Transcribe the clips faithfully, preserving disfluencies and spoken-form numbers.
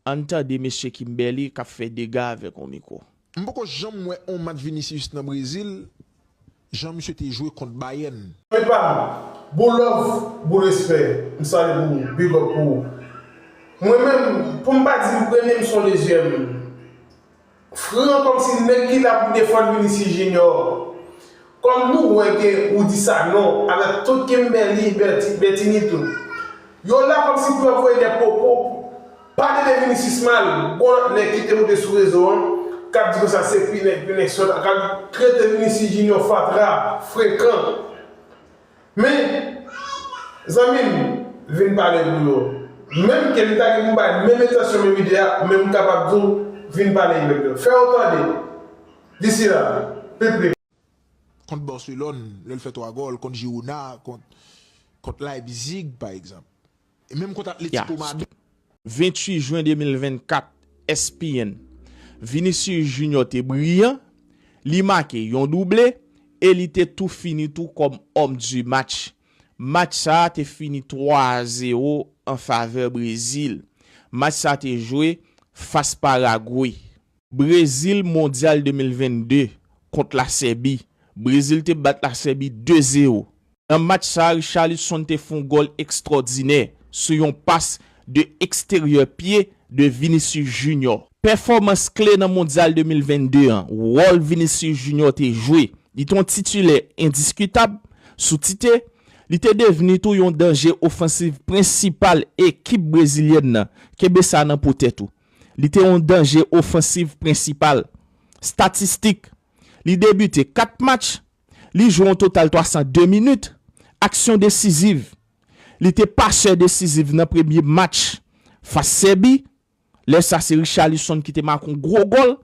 Ann tande mesye Kimberly k ap fè dega avèk yon mikwo. M poko janm wè yon match Vinicius nan Brezil, jan misye te jwe kont Bayern. Men pa m, bon love, bon respè, m salye pou ou, big up pou ou. Mwen menm, pou m pa di m premye m se yon dezyèm. Fran kòmsi nèg ki la pou defann Vinicius Junior. Kòm nou wè ke ou di sa non, avèk tout Kimberly, Berti, Bertini tou. Yo la kòmsi pou yo voye de popo, pale de Vinicius mal, gon lòt nèg ki te moute sou rezo an, k ap di konsa se pi nèg, pi nèg sòt, k ap trete Vinicius Junior fatra, frekan. Men, zanmi m, vin pale pou yo. Menm ke m ta gen pou bay menm entansyon menm ide a, men m kapab di w, vin pale avèk yo. Fè yo tande. Disi la, peple. Kont Barcelone, lè l fè twa gòl, kont Girona, kont, kont Leipzig, pa egzanp. E menm kont Atletico Madrid. Venntuit jen de mil vennkat, E S P N. Vinicius Junior te briyan, li make yon double e li te tou fini tou kòm homme du match. Match sa a te fini twa a zewo an favè Brezil. Match sa a te jwe fas Paragwe. Brezil Mondyal de mil vennde kont Lasèbi. Brezil te bat Lasèbi de zewo. Nan match sa a, Richarlison te fè yon gòl ekstwòdinè sou yon pas de eksteryè pye de Vinicius Junior. Pèfòmans kle nan Mondyal de mil vennde an, wòl Vinicius Junior te jwe. Li te yon titilè endiskitab sou Tite. Li te devni tou yon danje ofansiv prensipal ekip brezilyèn nan. Kenbe sa nan po tèt ou. Li te yon danje ofansiv prensipal. Statistik, li debite kat match, li jwe yon total twa san de minit, aksyon desiziv. Li te pasè desiziv nan premye match fas Sèbi. Lè sa se Richarlison ki te make yon gwo gòl.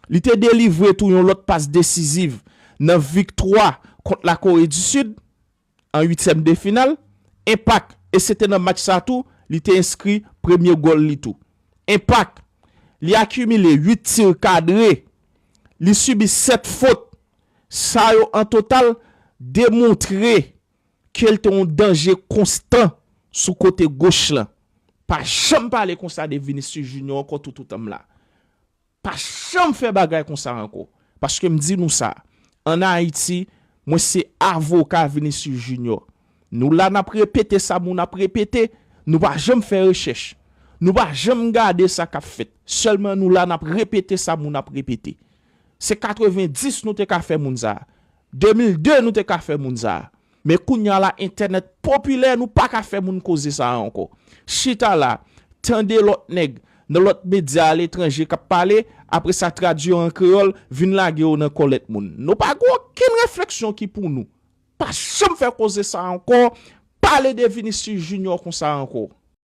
Li te delivre tou yon lòt pas desiziv nan viktwa kont Lakore di Sid an uityèm de final. Enpak, e se te nan match sa tou, li te enskri premye gòl li tou. Enpak, li akimile uit tir kadre, li sibi sèt fot. Sa yo an total demontre ke l te yon danje konstan sou kote goch lan. Pa janm pale konsa de Vinicius Junior ankò tout, tout tan m la. Pa janm fè bagay konsa ankò. Paske m di nou sa, ann Ayiti, mwen se avoka Vinicius Junior. Nou la n ap repete sa moun ap repete, nou pa janm fè rechèch. Nou pa janm gade sa k ap fèt. Sèlman nou la n ap repete sa moun ap repete. Se katrevenndis nou te ka fè moun sa. De mil de nou te ka fè moun sa. Men kounye a la entènèt popilè nou pa ka fè moun koze sa a ankò. Chita la, tande lòt nèg nan lòt medya aletranje k ap pale, apre sa tradui yo an kreyòl, vin lage yo nan kòlèt moun. Nou pa gen okenn refleksyon ki pou nou. Pa janm fè koze sa a ankò, pale de Vinicius Junior konsa ankò.